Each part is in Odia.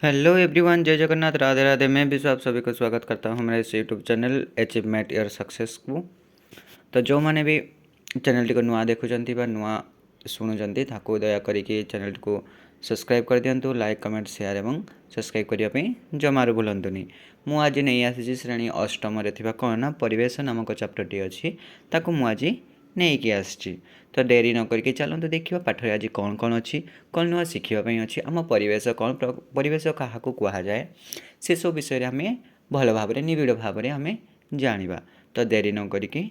हेलो एवरीवन, जय जगन्नाथ, राधे राधे। मैं विश्व आप सभी को स्वागत करता हूँ हमारे इस YouTube channel achievement your success को। ତ ଯେଉଁମାନେ ବି ଚ୍ୟାନେଲଟିକୁ ନୂଆ ଦେଖୁଛନ୍ତି ବା ନୂଆ ଶୁଣୁଛନ୍ତି, ତାକୁ ଦୟାକରିକି ଚ୍ୟାନେଲଟିକୁ ସବସ୍କ୍ରାଇବ୍ କରିଦିଅନ୍ତୁ। ଲାଇକ୍, କମେଣ୍ଟ, ସେୟାର ଏବଂ ସବସ୍କ୍ରାଇବ୍ କରିବା ପାଇଁ ଜମାରୁ ଭୁଲନ୍ତୁନି। ମୁଁ ଆଜି ନେଇ ଆସିଛି ଶ୍ରେଣୀ ଅଷ୍ଟମରେ ଥିବା କ'ଣ ନା ପରିବେଶ ନାମକ ଚାପ୍ଟରଟି ଅଛି, ତାକୁ ମୁଁ ଆଜି ନେଇକି ଆସିଛି। ତ ଡେରି ନ କରିକି ଚାଲନ୍ତୁ ଦେଖିବା ପାଠରେ ଆଜି କ'ଣ କ'ଣ ଅଛି, କ'ଣ ନୂଆ ଶିଖିବା ପାଇଁ ଅଛି, ଆମ ପରିବେଶ କ'ଣ, ପରିବେଶ କାହାକୁ କୁହାଯାଏ, ସେସବୁ ବିଷୟରେ ଆମେ ଭଲ ଭାବରେ ନିବିଡ଼ ଭାବରେ ଆମେ ଜାଣିବା। ତ ଡେରି ନ କରିକି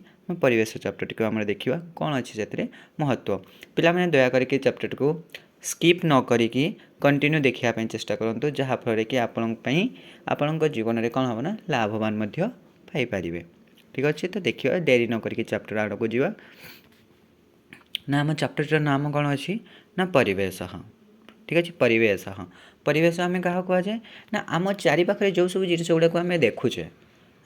ପରିବେଶ ଚାପ୍ଟରଟିକୁ ଆମର ଦେଖିବା କ'ଣ ଅଛି ସେଥିରେ ମହତ୍ତ୍ୱ। ପିଲାମାନେ, ଦୟା କରିକି ଚାପ୍ଟରଟିକୁ ସ୍କିପ୍ ନ କରିକି କଣ୍ଟିନ୍ୟୁ ଦେଖିବା ପାଇଁ ଚେଷ୍ଟା କରନ୍ତୁ, ଯାହାଫଳରେ କି ଆପଣଙ୍କ ପାଇଁ ଆପଣଙ୍କ ଜୀବନରେ କ'ଣ ହେବ ନା ଲାଭବାନ ମଧ୍ୟ ପାଇପାରିବେ। ଠିକ୍ ଅଛି, ତ ଦେଖିବା, ଡେରି ନ କରିକି ଚାପ୍ଟର ଆଡ଼କୁ ଯିବା। ନା, ଆମ ଚାପ୍ଟରଟିର ନାମ କ'ଣ ଅଛି ନା ପରିବେଶ। ଠିକ୍ ଅଛି, ପରିବେଶ। ପରିବେଶ ଆମେ କାହାକୁ କୁହାଯାଏ ନା ଆମ ଚାରିପାଖରେ ଯେଉଁ ସବୁ ଜିନିଷ ଗୁଡ଼ାକୁ ଆମେ ଦେଖୁଛେ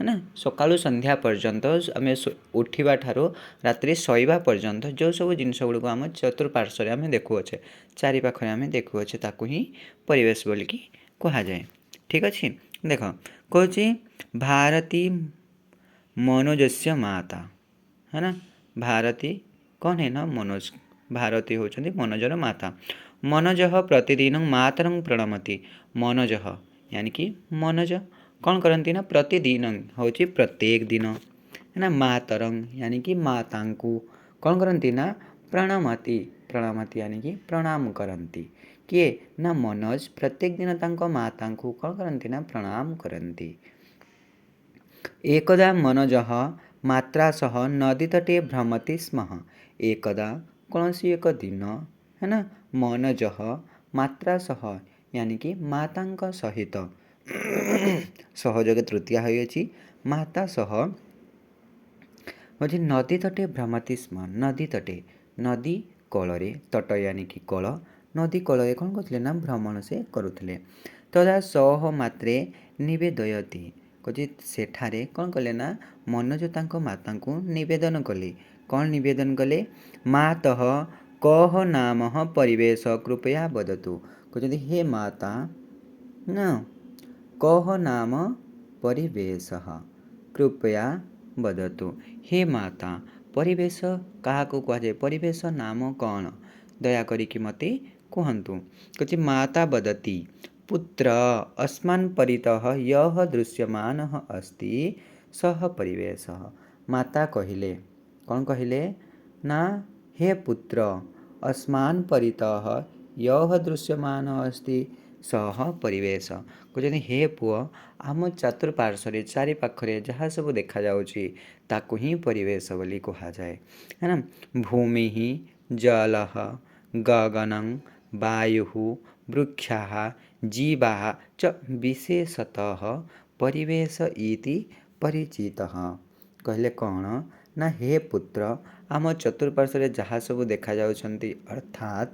ନା, ସକାଳୁ ସନ୍ଧ୍ୟା ପର୍ଯ୍ୟନ୍ତ, ଆମେ ଉଠିବା ଠାରୁ ରାତ୍ରି ଶୋଇବା ପର୍ଯ୍ୟନ୍ତ ଯେଉଁ ସବୁ ଜିନିଷ ଗୁଡ଼ିକୁ ଆମ ଚତୁଃପାର୍ଶ୍ୱରେ ଆମେ ଦେଖୁଅଛେ, ଚାରିପାଖରେ ଆମେ ଦେଖୁଅଛେ, ତାକୁ ହିଁ ପରିବେଶ ବୋଲିକି କୁହାଯାଏ। ଠିକ୍ ଅଛି, ଦେଖ କହୁଛି, ଭାରତୀ ମନୋଜସ୍ୟ ମାତା, है ना। ଭାରତୀ କ'ଣ ନା ମନୋଜ, ଭାରତୀ ହେଉଛନ୍ତି ମନୋଜର ମାତା। ମନୋଜ ପ୍ରତିଦିନ ମାତରଂ ପ୍ରଣମତି। ମନୋଜ यानी କି ମନୋଜ କ'ଣ କରନ୍ତି ନା ପ୍ରତିଦିନ ହେଉଛି ପ୍ରତ୍ୟେକ ଦିନ ନା, ମାତରଂ यानी କି ମାତାଙ୍କୁ କ'ଣ କରନ୍ତି ନା ପ୍ରଣମତି। ପ୍ରଣମତି यानी କି ପ୍ରଣାମ କରନ୍ତି। କିଏ ନା ମନୋଜ ପ୍ରତ୍ୟେକ ଦିନ ତାଙ୍କ ମାତାଙ୍କୁ କ'ଣ କରନ୍ତି ନା ପ୍ରଣାମ କରନ୍ତି। ଏକଦା ମନୋଜ ମାତ୍ରା ସହ ନଦୀତଟେ ଭ୍ରମତି ସ୍ମ। ଏକଦା କୌଣସି ଏକ ଦିନ, है ना, ମନୋଜ ମାତ୍ରା ସହ यानी କି ମାତାଙ୍କ ସହିତ, ସହଯୋଗ ତୃତୀୟା ହୋଇଅଛି, ମାତା ସହ ହେଉଛି ନଦୀ ତଟେ ଭ୍ରମତି ସ୍ମ। ନଦୀ ତଟେ, ନଦୀ କୂଳରେ, ତଟ यानी କି କୂଳ, ନଦୀ କୂଳରେ କ'ଣ କରୁଥିଲେ ନା ଭ୍ରମଣ ସେ କରୁଥିଲେ। ତଦା ସହ ମାତ୍ରେ ନିବେଦୟତି। କହୁଛି ସେଠାରେ କ'ଣ କଲେ ନା ମନୋଜ ତାଙ୍କ ମାତାଙ୍କୁ ନିବେଦନ କଲେ। କ'ଣ ନିବେଦନ କଲେ? ମାତଃ, କହ ନାମ ପରିବେଶ, କୃପୟା ବଦତୁ। କହୁଛନ୍ତି, ହେ ମାତା ନା, କହ ନାମ ପରିବେଶ, କୃପୟା ବଦତୁ। ହେ ମାତା, ପରିବେଶ କାହାକୁ କୁହାଯାଏ? ପରିବେଶ ନାମ କ'ଣ? ଦୟାକରିକି ମୋତେ କୁହନ୍ତୁ। କହୁଛି, ମାତା ବଦତି, ପୁତ୍ର, ଅସ୍ମାନ୍ ପରିତଃ यः ଦୃଶ୍ୟମାନः अस्ति ସः ପରିବେଶ। ମାତା କହିଲେ, କ'ଣ କହିଲେ ନା, ହେ ପୁତ୍ର, ଅସ୍ମାନ୍ ପରିତଃ यः ଦୃଶ୍ୟମାନ अस्ति ସः ପରିବେଶ। କହୁଛନ୍ତି, ହେ ପୁଅ, ଆମ ଚତୁଃପାର୍ଶ୍ୱରେ, ଚାରିପାଖରେ ଯାହା ସବୁ ଦେଖାଯାଉଛି, ତାକୁ ହିଁ ପରିବେଶ ବୋଲି କୁହାଯାଏ, है ना। ଭୂମିः, ଜଲः, ଗଗନଂ, ବାୟୁः, ବୃକ୍ଷାः, ଜୀବାः ଚ ବିଶେଷତଃ ପରିବେଶ ଇତି ପରିଚିତଃ। କହିଲେ କ'ଣ ନା, ହେ ପୁତ୍ର, ଆମ ଚତୁଃପାର୍ଶ୍ୱରେ ଯାହା ସବୁ ଦେଖାଯାଉଛନ୍ତି, ଅର୍ଥାତ୍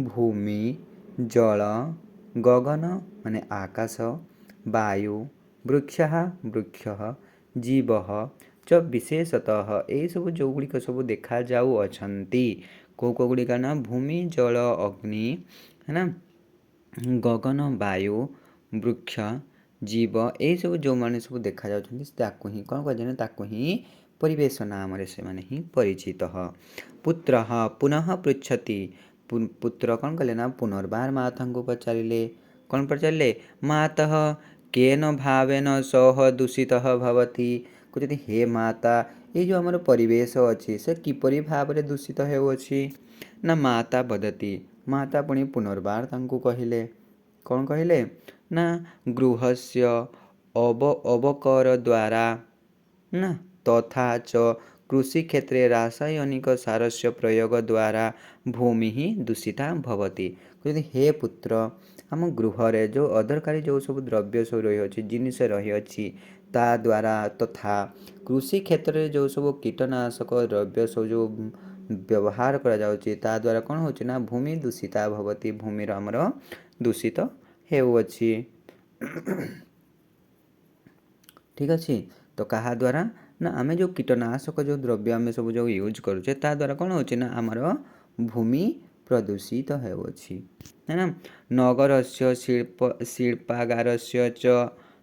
ଭୂମି, ଜଳ, ଗଗନ ମାନେ ଆକାଶ, ବାୟୁ, ବୃକ୍ଷ, ବୃକ୍ଷ, ଜୀବ ଚ ବିଶେଷତଃ, ଏଇସବୁ ଯେଉଁଗୁଡ଼ିକ ସବୁ ଦେଖାଯାଉଅଛନ୍ତି, କେଉଁ କେଉଁ ଗୁଡ଼ିକ ନା ଭୂମି, ଜଳ, ଅଗ୍ନି, है ना, ଗଗନ, ବାୟୁ, ବୃକ୍ଷ, ଜୀବ, ଏଇସବୁ ଯେଉଁମାନେ ସବୁ ଦେଖାଯାଉଛନ୍ତି, ତାକୁ ହିଁ କ'ଣ କୁହାଯାଏ ନା ତାକୁ ହିଁ ପରିବେଶ ନାମରେ ସେମାନେ ହିଁ ପରିଚିତ। ପୁତ୍ର ପୁନଃ ପୃଚ୍ଛତି। ପୁତ୍ର କ'ଣ କଲେ ନା ପୁନର୍ବାର ମାତାଙ୍କୁ ପଚାରିଲେ। କ'ଣ ପଚାରିଲେ? ମାତଃ, କେନ ଭାବେନ ସହ ଦୂଷିତଃ ଭବତି। କହୁଛନ୍ତି, ହେ ମାତା, ଏଇ ଯେଉଁ ଆମର ପରିବେଶ ଅଛି, ସେ କିପରି ଭାବରେ ଦୂଷିତ ହେଉଅଛି? ନା, ମାତା ବଦତି, ମାତା ପୁଣି ପୁନର୍ବାର ତାଙ୍କୁ କହିଲେ। କ'ଣ କହିଲେ ନା ଗୃହସ୍ୟ ଅବକର ଦ୍ୱାରା ନା ତଥା ଚ କୃଷିକ୍ଷେତ୍ରେ ରାସାୟନିକ ସାରସ୍ୟ ପ୍ରୟୋଗ ଦ୍ୱାରା ଭୂମି ଦୂଷିତା ଭବତି। କହୁଛନ୍ତି, ହେ ପୁତ୍ର, ଆମ ଗୃହରେ ଯେଉଁ ଅଦରକାରୀ ଯେଉଁ ସବୁ ଦ୍ରବ୍ୟ ସବୁ ରହିଅଛି, ଜିନିଷ ରହିଅଛି, ତା ଦ୍ୱାରା ତଥା କୃଷି କ୍ଷେତ୍ରରେ ଯେଉଁ ସବୁ କୀଟନାଶକ ଦ୍ରବ୍ୟ ସବୁ ଯେଉଁ ବ୍ୟବହାର କରାଯାଉଛି, ତା ଦ୍ୱାରା କ'ଣ ହେଉଛି ନା ଭୂମି ଦୂଷିତା ଭବତି, ଭୂମିର ଆମର ଦୂଷିତ ହେଉଅଛି। ଠିକ୍ ଅଛି, ତ କାହା ଦ୍ୱାରା ନା ଆମେ ଯେଉଁ କୀଟନାଶକ ଯେଉଁ ଦ୍ରବ୍ୟ ଆମେ ସବୁ ଯେଉଁ ୟୁଜ୍ କରୁଛେ, ତା ଦ୍ୱାରା କ'ଣ ହେଉଛି ନା ଆମର ଭୂମି ପ୍ରଦୂଷିତ ହେଉଅଛି, है ନା। ନଗରସ୍ୟ ଶିଳ୍ପ ଶିଳ୍ପାଗାରସ୍ୟ ଚ,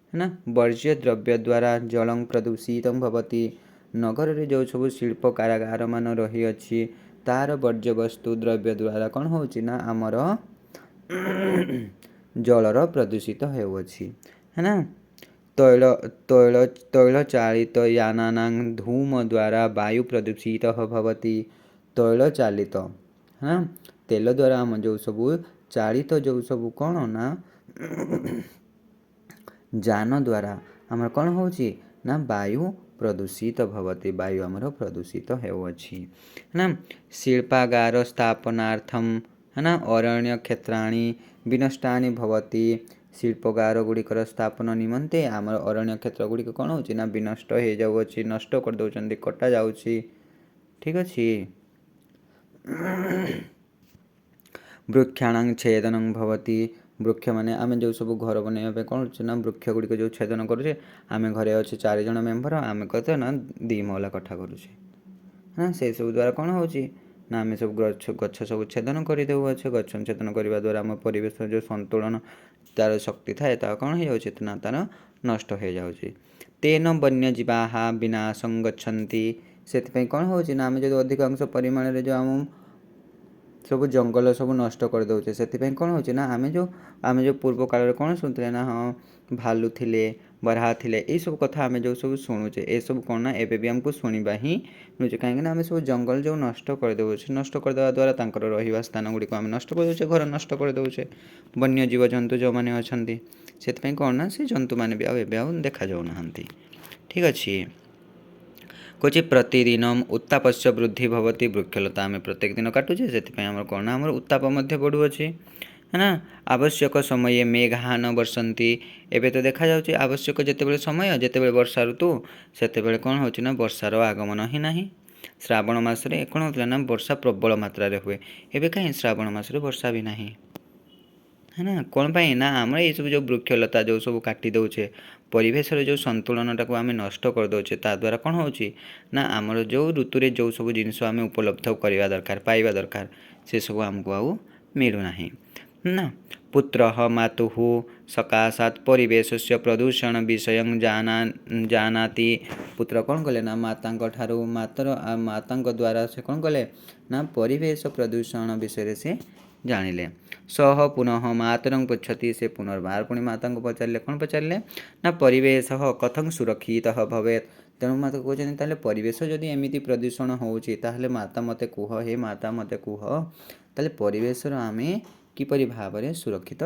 है ନା, ବର୍ଜ୍ୟ ଦ୍ରବ୍ୟ ଦ୍ୱାରା ଜଳଂ ପ୍ରଦୂଷିତଂ ଭବତି। ନଗରରେ ଯେଉଁ ସବୁ ଶିଳ୍ପ କାରାଗାର ମାନ ରହିଅଛି, ତାର ବର୍ଜ୍ୟବସ୍ତୁ ଦ୍ରବ୍ୟ ଦ୍ୱାରା କ'ଣ ହେଉଛି ନା ଆମର ଜଳର ପ୍ରଦୂଷିତ ହେଉଅଛି, है ନା। ତୈଳ ତୈଳ ତୈଳଚାଳିତ ଯାନାନାଂ ଧୂମ ଦ୍ୱାରା ବାୟୁ ପ୍ରଦୂଷିତ ଭବତି। ତୈଳ ଚାଳିତ, ହଁ, ତେଲ ଦ୍ୱାରା ଆମ ଯେଉଁ ସବୁ ଚାଳିତ ଯେଉଁ ସବୁ କ'ଣ ନା ଯାନ ଦ୍ୱାରା ଆମର କ'ଣ ହେଉଛି ନା ବାୟୁ ପ୍ରଦୂଷିତ ଭବତି, ବାୟୁ ଆମର ପ୍ରଦୂଷିତ ହେଉଅଛି, ନା। ଶିଳ୍ପାଗାର ସ୍ଥାପନାର୍ଥମ, है ନା, ଅରଣ୍ୟ କ୍ଷେତ୍ରାଣି ବିନଷ୍ଟାନି ଭବତି। ଶିଳ୍ପଗାର ଗୁଡ଼ିକର ସ୍ଥାପନ ନିମନ୍ତେ ଆମର ଅରଣ୍ୟ କ୍ଷେତ୍ର ଗୁଡ଼ିକ କ'ଣ ହେଉଛି ନା ବିନଷ୍ଟ ହେଇଯାଉଅଛି, ନଷ୍ଟ କରିଦେଉଛନ୍ତି, କଟା ଯାଉଛି। ଠିକ୍ ଅଛି। ବୃକ୍ଷାଣାଂ ଛେଦନଂ ଭବତି। ବୃକ୍ଷମାନେ ଆମେ ଯେଉଁ ସବୁ ଘର ବନେଇବା ପାଇଁ କ'ଣ କରୁଛେ ନା ବୃକ୍ଷ ଗୁଡ଼ିକ ଯେଉଁ ଛେଦନ କରୁଛେ। ଆମେ ଘରେ ଅଛେ 4 ଜଣ ମେମ୍ବର, ଆମେ କେତେ ନା 2 ମହଲା କୋଠା କରୁଛେ, ହଁ। ସେସବୁ ଦ୍ୱାରା କ'ଣ ହେଉଛି ନା ଆମେ ସବୁ ଗଛ ଗଛ ସବୁ ଛେଦନ କରିଦେଉଅଛେ। ଗଛ ଛେଦନ କରିବା ଦ୍ୱାରା ଆମ ପରିବେଶର ଯେଉଁ ସନ୍ତୁଳନ ତାର ଶକ୍ତି ଥାଏ, ତାହା କ'ଣ ହେଇଯାଉଛି ନା ତାର ନଷ୍ଟ ହେଇଯାଉଛି। ତେନ ବନ୍ୟଜୀବାଃ ବିନାଶଂ ଗଚ୍ଛନ୍ତି। ସେଥିପାଇଁ କ'ଣ ହେଉଛି ନା ଆମେ ଯଦି ଅଧିକାଂଶ ପରିମାଣରେ ଯେଉଁ ଆମ ସବୁ ଜଙ୍ଗଲ ସବୁ ନଷ୍ଟ କରିଦେଉଛେ, ସେଥିପାଇଁ କ'ଣ ହେଉଛି ନା ଆମେ ଯେଉଁ ପୂର୍ବ କାଳରେ କ'ଣ ଶୁଣୁଥିଲେ ନା ହଁ, ଭାଲୁ ଥିଲେ, ବରାହ ଥିଲେ, ଏଇସବୁ କଥା ଆମେ ଯେଉଁ ସବୁ ଶୁଣୁଛେ, ଏସବୁ କ'ଣ ନା ଏବେ ବି ଆମକୁ ଶୁଣିବା ହିଁ ମିଳୁଛି। କାହିଁକିନା ଆମେ ସବୁ ଜଙ୍ଗଲ ଯେଉଁ ନଷ୍ଟ କରିଦେଉଛେ, ନଷ୍ଟ କରିଦେବା ଦ୍ୱାରା ତାଙ୍କର ରହିବା ସ୍ଥାନ ଗୁଡ଼ିକୁ ଆମେ ନଷ୍ଟ କରିଦେଉଛେ, ଘର ନଷ୍ଟ କରିଦେଉଛେ, ବନ୍ୟ ଜୀବଜନ୍ତୁ ଯେଉଁମାନେ ଅଛନ୍ତି। ସେଥିପାଇଁ କ'ଣ ନା ସେ ଜନ୍ତୁମାନେ ବି ଆଉ ଏବେ ଆଉ ଦେଖାଯାଉନାହାନ୍ତି। ଠିକ୍ ଅଛି। କହୁଛି, ପ୍ରତିଦିନ ଉତ୍ତାପସ୍ୟ ବୃଦ୍ଧି ଭବତି। ବୃକ୍ଷଲତା ଆମେ ପ୍ରତ୍ୟେକ ଦିନ କାଟୁଛେ, ସେଥିପାଇଁ ଆମର କ'ଣ ନା ଆମର ଉତ୍ତାପ ମଧ୍ୟ ବଢ଼ୁଅଛି, ନା। ଆବଶ୍ୟକ ସମୟେ ମେଘାଃ ନ ବର୍ଷନ୍ତି। ଏବେ ତ ଦେଖାଯାଉଛି ଆବଶ୍ୟକ ଯେତେବେଳେ ସମୟ, ଯେତେବେଳେ ବର୍ଷା ଋତୁ, ସେତେବେଳେ କ'ଣ ହେଉଛି ନା ବର୍ଷାର ଆଗମନ ହିଁ ନାହିଁ। ଶ୍ରାବଣ ମାସରେ କ'ଣ ହେଉଥିଲା ନା ବର୍ଷା ପ୍ରବଳ ମାତ୍ରାରେ ହୁଏ। ଏବେ କାହିଁ ଶ୍ରାବଣ ମାସରେ ବର୍ଷା ବି ନାହିଁ, है ନା। କ'ଣ ପାଇଁ ନା ଆମର ଏଇସବୁ ଯେଉଁ ବୃକ୍ଷଲତା ଯେଉଁ ସବୁ କାଟି ଦେଉଛେ, ପରିବେଶର ଯେଉଁ ସନ୍ତୁଳନଟାକୁ ଆମେ ନଷ୍ଟ କରିଦେଉଛେ, ତା ଦ୍ୱାରା କ'ଣ ହେଉଛି ନା ଆମର ଯେଉଁ ଋତୁରେ ଯେଉଁ ସବୁ ଜିନିଷ ଆମେ ଉପଲବ୍ଧ କରିବା ଦରକାର, ପାଇବା ଦରକାର, ସେସବୁ ଆମକୁ ଆଉ ମିଳୁନାହିଁ, ନା। ପୁତ୍ରଃ ମାତୁଃ ସକାଶାତ୍ ପରିବେଶସ୍ୟ ପ୍ରଦୂଷଣ ବିଷୟଂ ଜାନାତି। ପୁତ୍ର କ'ଣ କଲେ ନା ମାତାଙ୍କ ଠାରୁ, ମାତର ମାତାଙ୍କ ଦ୍ୱାରା ସେ କ'ଣ କଲେ ନା ପରିବେଶ ପ୍ରଦୂଷଣ ବିଷୟରେ ସେ ଜାଣିଲେ। ସହ ପୁନଃ ମାତରଂ ପୃଚ୍ଛତି। ସେ ପୁନର୍ବାର ପୁଣି ମାତାଙ୍କୁ ପଚାରିଲେ। କ'ଣ ପଚାରିଲେ ନା ପରିବେଶ କଥଂ ସୁରକ୍ଷିତ ଭବେତ୍। ତେଣୁ ମାତା କହୁଛନ୍ତି, ତାହେଲେ ପରିବେଶ ଯଦି ଏମିତି ପ୍ରଦୂଷଣ ହେଉଛି, ତାହେଲେ ମାତା ମୋତେ କୁହ, ହେ ମାତା ମୋତେ କୁହ, ତାହେଲେ ପରିବେଶର ଆମେ କିପରି ଭାବରେ ସୁରକ୍ଷିତ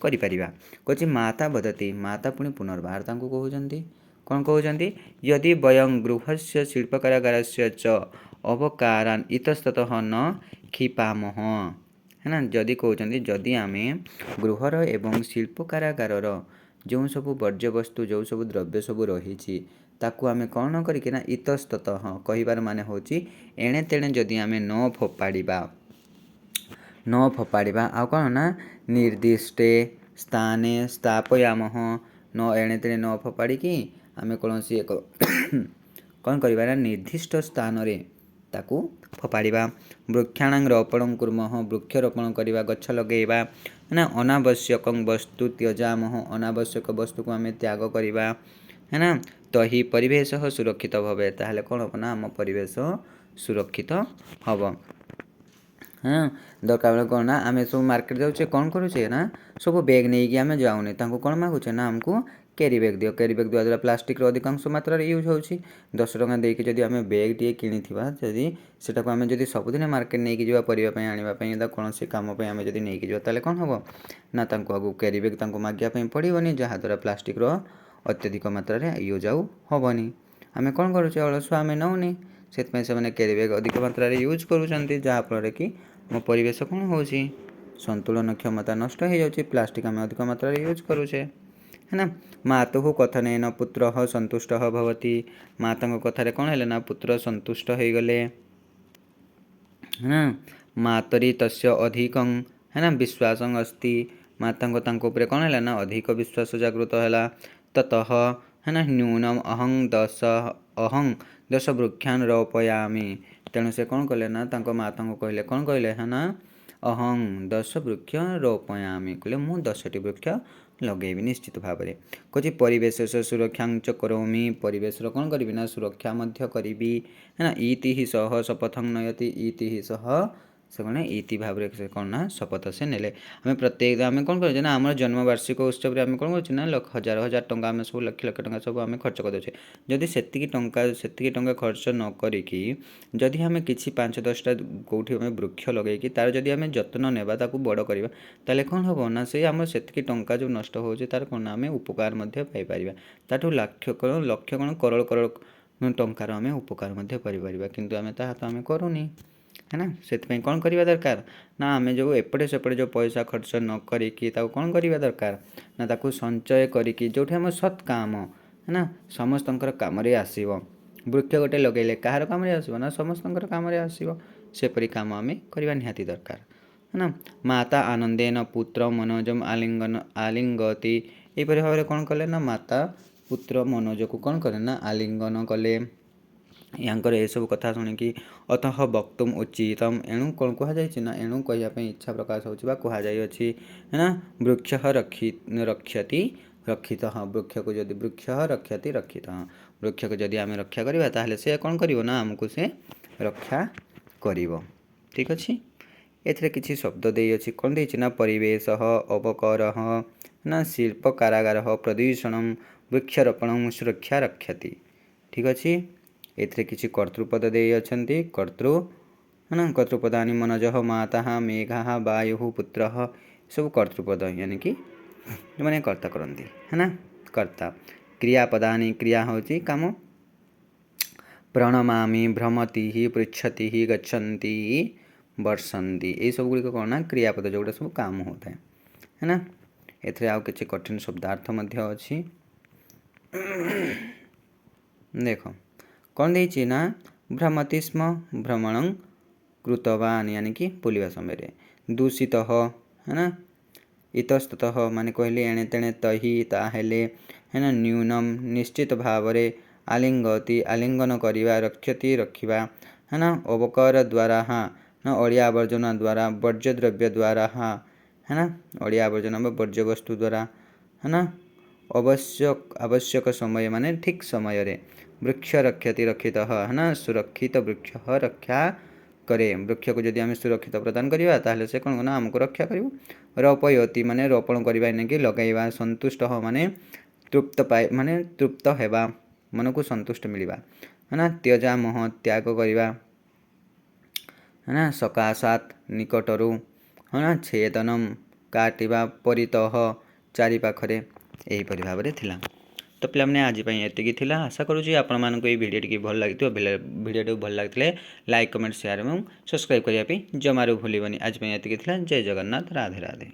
କରିପାରିବା? କହୁଛି, ମାତା ବଦତି। ମାତା ପୁଣି ପୁନର୍ବାର ତାଙ୍କୁ କହୁଛନ୍ତି। କ'ଣ କହୁଛନ୍ତି? ଯଦି ବୟଂ ଗୃହସ୍ୟ ଶିଳ୍ପକାରାଗାରସ୍ୟ ଚ ଅବକାରାନ୍ ଇତସ୍ତତଃ ନ କ୍ଷିପାମହ, है ନା। ଯଦି କହୁଛନ୍ତି, ଯଦି ଆମେ ଗୃହର ଏବଂ ଶିଳ୍ପ କାରାଗାରର ଯେଉଁ ସବୁ ବର୍ଜ୍ୟବସ୍ତୁ, ଯେଉଁ ସବୁ ଦ୍ରବ୍ୟ ସବୁ ରହିଛି, ତାକୁ ଆମେ କ'ଣ କରିକି ନା ଇତସ୍ତତଃ କହିବାର ମାନେ ହେଉଛି ଏଣେ ତେଣେ ଯଦି ଆମେ ନ ଫୋପାଡ଼ିବା, ନ ଫୋପାଡ଼ିବା, ଆଉ କ'ଣ ନା ନିର୍ଦ୍ଦିଷ୍ଟେ ସ୍ଥାନେ ସ୍ଥାପୟାମହ, ନ ଏଣେ ତେଣେ ନ ଫୋପାଡ଼ିକି ଆମେ କୌଣସି ଏକ କ'ଣ କରିବା ନା ନିର୍ଦ୍ଦିଷ୍ଟ ସ୍ଥାନରେ ତାକୁ ଫୋପାଡ଼ିବା। ବୃକ୍ଷାଣାଂ ରୋପଣଂ କୁର୍ମଃ, ବୃକ୍ଷରୋପଣ କରିବା, ଗଛ ଲଗେଇବା, ନା। ଅନାବଶ୍ୟକଂ ବସ୍ତୁ ତ୍ୟଜାମହ, ଅନାବଶ୍ୟକ ବସ୍ତୁକୁ ଆମେ ତ୍ୟାଗ କରିବା, है ନା। ତହି ପରିବେଶ ସୁରକ୍ଷିତ ଭବେ। ତାହେଲେ କ'ଣ ହେବ ନା ଆମ ପରିବେଶ ସୁରକ୍ଷିତ ହେବ। ହଁ, ଦରକାର ବେଳେ କ'ଣ ନା ଆମେ ସବୁ ମାର୍କେଟ ଯାଉଛେ, କ'ଣ କରୁଛେ ନା ସବୁ ବ୍ୟାଗ୍ ନେଇକି ଆମେ ଯାଉନେ। ତାଙ୍କୁ କ'ଣ ମାଗୁଛେ ନା ଆମକୁ କ୍ୟାରି ବ୍ୟାଗ୍ ଦିଅ। କ୍ୟାରି ବ୍ୟାଗ୍ ଦେବା ଦ୍ୱାରା ପ୍ଲାଷ୍ଟିକ୍ର ଅଧିକାଂଶ ମାତ୍ରାରେ ୟୁଜ୍ ହେଉଛି। 10 ଟଙ୍କା ଦେଇକି ଯଦି ଆମେ ବ୍ୟାଗ୍ଟିଏ କିଣିଥିବା, ଯଦି ସେଟାକୁ ଆମେ ଯଦି ସବୁଦିନ ମାର୍କେଟ ନେଇକି ଯିବା, ପରିବା ପାଇଁ ଆଣିବା ପାଇଁ, ବା କୌଣସି କାମ ପାଇଁ ଆମେ ଯଦି ନେଇକି ଯିବା, ତାହେଲେ କ'ଣ ହେବ ନା ତାଙ୍କୁ ଆଗକୁ କ୍ୟାରି ବ୍ୟାଗ୍ ତାଙ୍କୁ ମାଗିବା ପାଇଁ ପଡ଼ିବନି, ଯାହାଦ୍ୱାରା ପ୍ଲାଷ୍ଟିକ୍ର ଅତ୍ୟଧିକ ମାତ୍ରାରେ ୟୁଜ୍ ଆଉ ହେବନି। ଆମେ କ'ଣ କରୁଛେ? ଅଳସୁଆ, ଆମେ ନେଉନି। ସେଥିପାଇଁ ସେମାନେ କ୍ୟାରି ବ୍ୟାଗ୍ ଅଧିକ ମାତ୍ରାରେ ୟୁଜ୍ କରୁଛନ୍ତି, ଯାହାଫଳରେ କି ଆମ ପରିବେଶ କ'ଣ ହେଉଛି, ସନ୍ତୁଳନ କ୍ଷମତା ନଷ୍ଟ ହେଇଯାଉଛି। ପ୍ଲାଷ୍ଟିକ୍ ଆମେ ଅଧିକ ମାତ୍ରାରେ ୟୁଜ୍ କରୁଛେ, है ନା। ମାତୁଃ କଥନେନ ପୁତ୍ରଃ ସନ୍ତୁଷ୍ଟଃ ଭବତି। ମାତାଙ୍କ କଥାରେ କ'ଣ ହେଲେ ନା ପୁତ୍ର ସନ୍ତୁଷ୍ଟ ହେଇଗଲେ, ମାତରି ତସ୍ୟ ଅଧିକଂ, है ନା, ବିଶ୍ୱାସଂ ଅସ୍ତି। ମାତାଙ୍କ ତାଙ୍କ ଉପରେ କ'ଣ ହେଲା ନା ଅଧିକ ବିଶ୍ୱାସ ଜାଗୃତ ହେଲା। ତତଃ, है ନା, ନ୍ୟୁନମ୍ ଅହଂ ଦଶ ବୃକ୍ଷାନ୍ ରୋପୟାମି। ତେଣୁ ସେ କ'ଣ କଲେ ନା ତାଙ୍କ ମାତାଙ୍କୁ କହିଲେ। କ'ଣ କହିଲେ? है ନା, ଅହଂ ଦଶ ବୃକ୍ଷ ରୋପୟାମି, କହିଲେ ମୁଁ 10ଟି ବୃକ୍ଷ ଲଗେଇବି ନିଶ୍ଚିତ ଭାବରେ। କହୁଛି ପରିବେଶ ସୁରକ୍ଷାଂ ଚ କରୋମି, ପରିବେଶର କ'ଣ କରିବି ନା ସୁରକ୍ଷା ମଧ୍ୟ କରିବି, ହେଲା। ଇତି ହି ସହ ଶପଥଂ ନୟତି, ଇତି ହି ସହ ସେ କ'ଣ ଇତି ଭାବରେ ସେ କ'ଣ ନା ଶପଥ ସେ ନେଲେ। ଆମେ ପ୍ରତ୍ୟେକ ଆମେ କ'ଣ କରୁଛେ ନା ଆମର ଜନ୍ମବାର୍ଷିକ ଉତ୍ସବରେ ଆମେ କ'ଣ କରୁଛେ ନା ହଜାର ହଜାର ଟଙ୍କା ଆମେ ସବୁ, ଲକ୍ଷ ଲକ୍ଷ ଟଙ୍କା ସବୁ ଆମେ ଖର୍ଚ୍ଚ କରିଦେଉଛେ। ଯଦି ସେତିକି ଟଙ୍କା ଖର୍ଚ୍ଚ ନ କରିକି ଯଦି ଆମେ କିଛି 5 10ଟା କେଉଁଠି ଆମେ ବୃକ୍ଷ ଲଗେଇକି ତାର ଯଦି ଆମେ ଯତ୍ନ ନେବା, ତାକୁ ବଡ଼ କରିବା, ତାହେଲେ କ'ଣ ହେବ ନା ସେ ଆମର ସେତିକି ଟଙ୍କା ଯେଉଁ ନଷ୍ଟ ହେଉଛି, ତାର କ'ଣ ନା ଆମେ ଉପକାର ମଧ୍ୟ ପାଇପାରିବା। ତାଠୁ ଲକ୍ଷ କ'ଣ, ଲକ୍ଷ କ'ଣ, କରୋଡ଼ କରୋଡ଼ ଟଙ୍କାର ଆମେ ଉପକାର ମଧ୍ୟ କରିପାରିବା। କିନ୍ତୁ ଆମେ ତାହା ତ ଆମେ କରୁନି, है ନା। ସେଥିପାଇଁ କ'ଣ କରିବା ଦରକାର ନା ଆମେ ଯେଉଁ ଏପଟେ ସେପଟେ ଯେଉଁ ପଇସା ଖର୍ଚ୍ଚ ନ କରିକି ତାକୁ କ'ଣ କରିବା ଦରକାର ନା ତାକୁ ସଞ୍ଚୟ କରିକି ଯେଉଁଠି ଆମ ସତ୍ କାମ, ନା ସମସ୍ତଙ୍କର କାମରେ ଆସିବ। ବୃକ୍ଷ ଗୋଟେ ଲଗେଇଲେ କାହାର କାମରେ ଆସିବ ନା ସମସ୍ତଙ୍କର କାମରେ ଆସିବ। ସେପରି କାମ ଆମେ କରିବା ନିହାତି ଦରକାର, ନା। ମାତା ଆନନ୍ଦେନ ପୁତ୍ର ମନୋଜମ ଆଲିଙ୍ଗନ ଆଲିଙ୍ଗତି, ଏହିପରି ଭାବରେ କ'ଣ କଲେ ନା ମାତା ପୁତ୍ର ମନୋଜକୁ କ'ଣ କଲେ ନା ଆଲିଙ୍ଗନ କଲେ ୟାଙ୍କର ଏସବୁ କଥା ଶୁଣିକି। ଅତଃ ବକ୍ତୁମ୍ ଉଚିତମ୍, ଏଣୁ କ'ଣ କୁହାଯାଇଛି ନା ଏଣୁ କହିବା ପାଇଁ ଇଚ୍ଛା ପ୍ରକାଶ ହେଉଛି ବା କୁହାଯାଇଅଛି ନା ବୃକ୍ଷ ରକ୍ଷତି ରକ୍ଷିତ, ବୃକ୍ଷକୁ ଯଦି ବୃକ୍ଷ ରକ୍ଷତି ରକ୍ଷିତ, ବୃକ୍ଷକୁ ଯଦି ଆମେ ରକ୍ଷା କରିବା, ତାହେଲେ ସେ କ'ଣ କରିବ ନା ଆମକୁ ସେ ରକ୍ଷା କରିବ। ଠିକ୍ ଅଛି। ଏଥିରେ କିଛି ଶବ୍ଦ ଦେଇଅଛି। କ'ଣ ଦେଇଛି ନା ପରିବେଶ, ଅବକର, ନା ଶିଳ୍ପ କାରାଗାର, ପ୍ରଦୂଷଣ, ବୃକ୍ଷରୋପଣ, ସୁରକ୍ଷା, ରକ୍ଷତି। ଠିକ୍ ଅଛି। ଏଥିରେ କିଛି କର୍ତ୍ତୃପଦ ଦେଇଅଛନ୍ତି। କର୍ତ୍ତୃ ନା କର୍ତ୍ତୃପଦାନି ମନୋଜ, ମାତା, ମେଘା, ବାୟୁ, ପୁତ୍ର, ସବୁ କର୍ତ୍ତୃପଦ, यानी କି ଯେଉଁମାନେ କର୍ତ୍ତା କରନ୍ତି, है ନା, କର୍ତ୍ତା। କ୍ରିୟାପଦାନି, କ୍ରିୟା ହେଉଛି କାମ। ପ୍ରଣମାମି, ଭ୍ରମତି, ପୃଚ୍ଛତି, ଗଚ୍ଛନ୍ତି, ବର୍ଷନ୍ତି, ଏଇସବୁ ଗୁଡ଼ିକ କ'ଣ ନା କ୍ରିୟାପଦ, ଯେଉଁଗୁଡ଼ା ସବୁ କାମ ହେଉଥାଏ, है ନା। ଏଥିରେ ଆଉ କିଛି କଠିନ ଶବ୍ଦାର୍ଥ ମଧ୍ୟ ଅଛି। ଦେଖ କ'ଣ ଦେଇଛି ନା ଭ୍ରମତି ସ୍ମ, ଭ୍ରମଣ କୃତବାନ, यानी କି ବୁଲିବା ସମୟରେ। ଦୂଷିତ, है ନା। ଇତସ୍ତତଃ ମାନେ କହିଲେ ଏଣେ ତେଣେ, ତହି ତାହେଲେ, है ନା। ନ୍ୟୁନମ୍ ନିଶ୍ଚିତ ଭାବରେ, ଆଲିଙ୍ଗତି ଆଲିଙ୍ଗନ କରିବା, ରକ୍ଷତି ରଖିବା, है ନା। ଅବକର ଦ୍ୱାରା ନା ଅଳିଆ ଆବର୍ଜନା ଦ୍ୱାରା, ବର୍ଜ୍ୟ ଦ୍ରବ୍ୟ ଦ୍ୱାରା, है ନା, ଅଳିଆ ଆବର୍ଜନା ବା ବର୍ଜ୍ୟବସ୍ତୁ ଦ୍ୱାରା, है ନା। ଆବଶ୍ୟକ ସମୟ ମାନେ ଠିକ୍ ସମୟରେ। ବୃକ୍ଷ ରକ୍ଷତି ରକ୍ଷିତ, है ନା, ସୁରକ୍ଷିତ ବୃକ୍ଷ ରକ୍ଷା କରେ। ବୃକ୍ଷକୁ ଯଦି ଆମେ ସୁରକ୍ଷିତ ପ୍ରଦାନ କରିବା, ତାହେଲେ ସେ କ'ଣ ନା ଆମକୁ ରକ୍ଷା କରିବ। ରୋପୟତି ମାନେ ରୋପଣ କରିବା ନେଇକି ଲଗାଇବା। ସନ୍ତୁଷ୍ଟ ମାନେ ତୃପ୍ତ ପାଇ, ମାନେ ତୃପ୍ତ ହେବା, ମନକୁ ସନ୍ତୁଷ୍ଟ ମିଳିବା, है ନା। ତ୍ୟଜାମହ ତ୍ୟାଗ କରିବା, है ନା। ସକାଶାତ ନିକଟରୁ, है ନା। ଛେଦନମ କାଟିବା, ପରିତଃ ଚାରିପାଖରେ। ଏହିପରି ଭାବରେ ଥିଲା। ତ ପିଲାମାନେ, ଆଜି ପାଇଁ ଏତିକି ଥିଲା। ଆଶା କରୁଛି ଆପଣମାନଙ୍କୁ ଏଇ ଭିଡ଼ିଓଟି ଭଲ ଲାଗିଥିବ। ଭିଡ଼ିଓଟିକୁ ଭଲ ଲାଗିଥିଲେ ଲାଇକ୍, କମେଣ୍ଟ, ସେୟାର ଏବଂ ସବସ୍କ୍ରାଇବ୍ କରିବା ପାଇଁ ଜମାରୁ ଭୁଲିବନି। ଆଜି ପାଇଁ ଏତିକି ଥିଲା। ଜୟ ଜଗନ୍ନାଥ, ରାଧେ ରାଧେ।